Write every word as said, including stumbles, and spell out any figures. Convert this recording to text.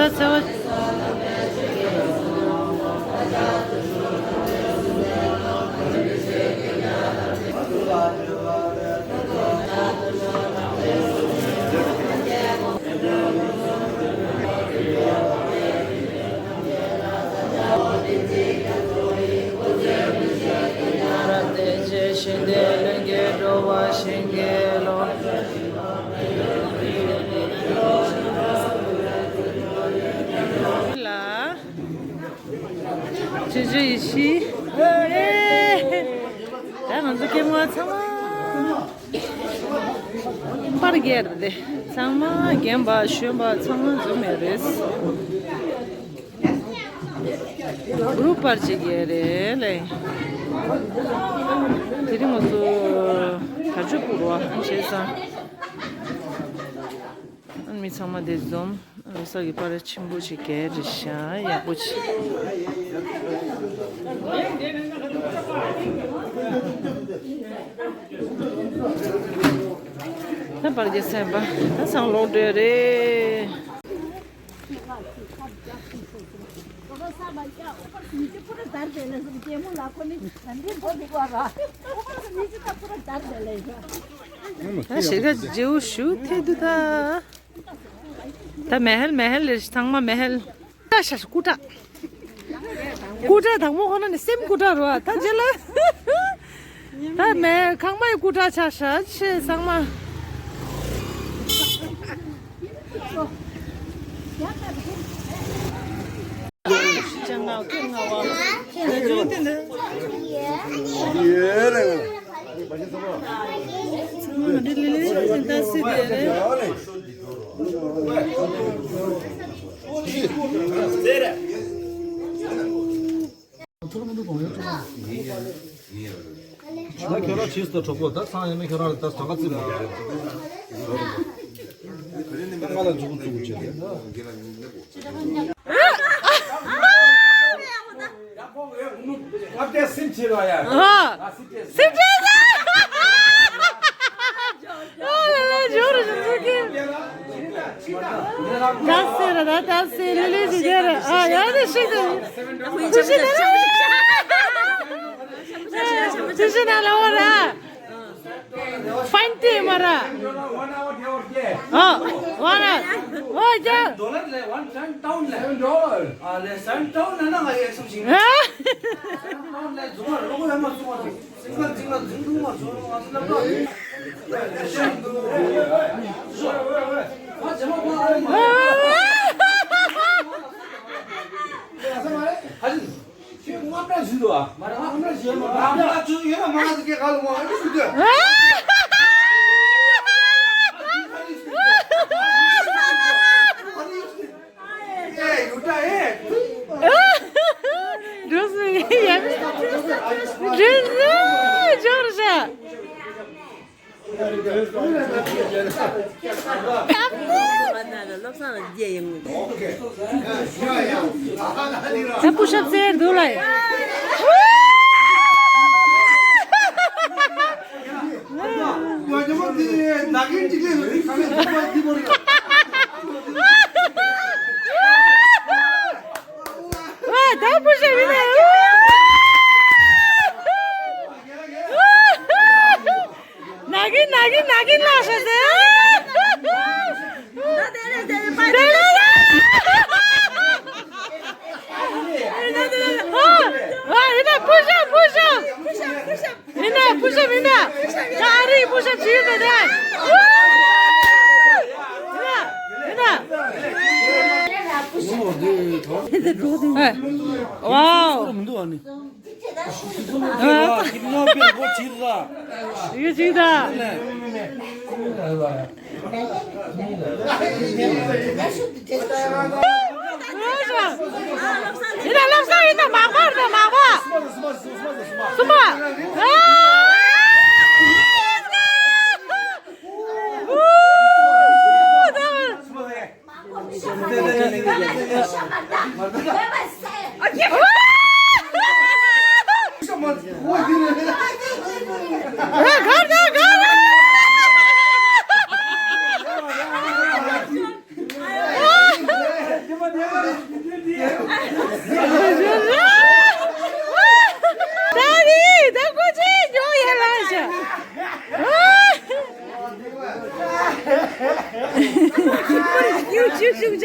ཚེ་བ། ལ། ཇོ་ཇོ་ཡེ་ཤེས། ད་ང་ཚོ་སྐྱེ་དམན་ཚང་མ། པར་རྒྱག་རེད་དེ། ཚང་མ་རྒན་པ་གཞོན་པ་ཚང་མ་འཛོམས་ཡོད་རེད། གུ་རུབ་པར་ཅིག་རྒྱག་རེད་ལེ། དེ་རིང་ང་ཚོ་དར་ལྕོག་ཕུར་བ་བྱས་ཙང་། ཨ་ནི་མི་ཚང་མ་འདིར་འཛོམས། ལོ་གསར་གྱི་པར་ཆེན་པོ་ཞིག་རྒྱག་རེད་ཤག་ཡག་པོ་ཅིག་ད་པར་རྒྱག་ཚར་བ་ད་ཚང་ལོག་འགྲོ་ཡ་རེད། ད་ཞེ་དྲག་རྗེ་བོ་ཞུ་ཐེ་དུ་ད། ད་མེ་ཧལ་མེ་ཧལ་ལེ་ཚང་མ་མེ་ཧལ། ཀུ་ཀྲ་ཤ་ཤ་ཀུ་ཀྲ། ཀུ་ཀྲ་དང་པོ་ཁོ་ན་ནི་སེམས་ཀུ་ཀྲ་རོ་ད་རྗེ་ལ། ད་མེ་ཁང་པའི་ཀུ་ཀྲ་ཆ་ཤ་ཆེ་ཚང་མ། ད་ཁྱོད་རང་བྱིས་སུ་གྲོགས་པོ་ད་ཚང་ཡང་མེད་ཁྱོད་རང་ལ་ད་ཟ་ཁ་རྩིབ་མ་རེད། ང་ལ་མཛུབ་མོ་བཙུགས་བྱས་ཏེ། ཨ་ཏེ་སིམ་ཆེ་ལོ་ཡ། ཨ། སིམ་ཆེ་ལོ། ཨ་ལ་ལ་ཇོ་རུ་ཇོ་ཚུགས་ཀྱི། ད་སེ་ར་ད་ད་སེ་ལེ་ལེ་ཞིག་རྒྱ་ར་ཨ་ཡ་ནི་ཤིག་ཏུ། ཁུ་ཤི་ན་ར། ཁུ་ཤི་ན་ལ་བ་ར། ཕན་ཏེ་མ་ར། ཨ། བ་ར། ཨོ་ཇ། Dollar le one cent town le. Seven dollar. Ah, le seven town na na ngai exam sing. Seven town le zuma lo ko ma zuma. Single single zing zuma zuma zuma. ཁྱོད་ང་པྲ་ཞུ་དོ། མ་ར་ང་པྲ་ཞུ་མ་ར། ང་པྲ་ཞུ་ཡོད་ན་མ་ང་ཚོ་སྐད་ག་ལ་མ་ང་ཅི་ཞུ་དོ། ཨེ་ཡོད་ད་ཨེ། འགྲོ་སོང་ཡ། འགྲོ་སོང་ཇོ་རུ་ཤ། ད་པུ་ཤབ་ཟེར་འདུག་ལ། ཨ་ད་པུ་ཤབ་ཡིན་ན། ནག་གི་ནག་གི་ནག་གི་ལ་ཤ་ཟེར། དེ་ལ་ཡ། ཨ་ཨ་ཡིན་ན་པུ་ཤབ་པུ་ཤབ། ཡིན་ན་པུ་ཤབ་ཡིན་ན། ད་ཨ་རིའི་པུ་ཤབ་བྱེད་ཡོད་དེ། ཡིན་ན། ཡིན་ན། ཨེ། ཝའོ། མི་འདུག་ཨ་ནི། ཨ། ཡིག་ཅིག་ད། ཡིན་ན་ལབ་ས་ཡིན་ན་མག་པ་རེད་མག་པ། སུམ་པ། ཨ། You choose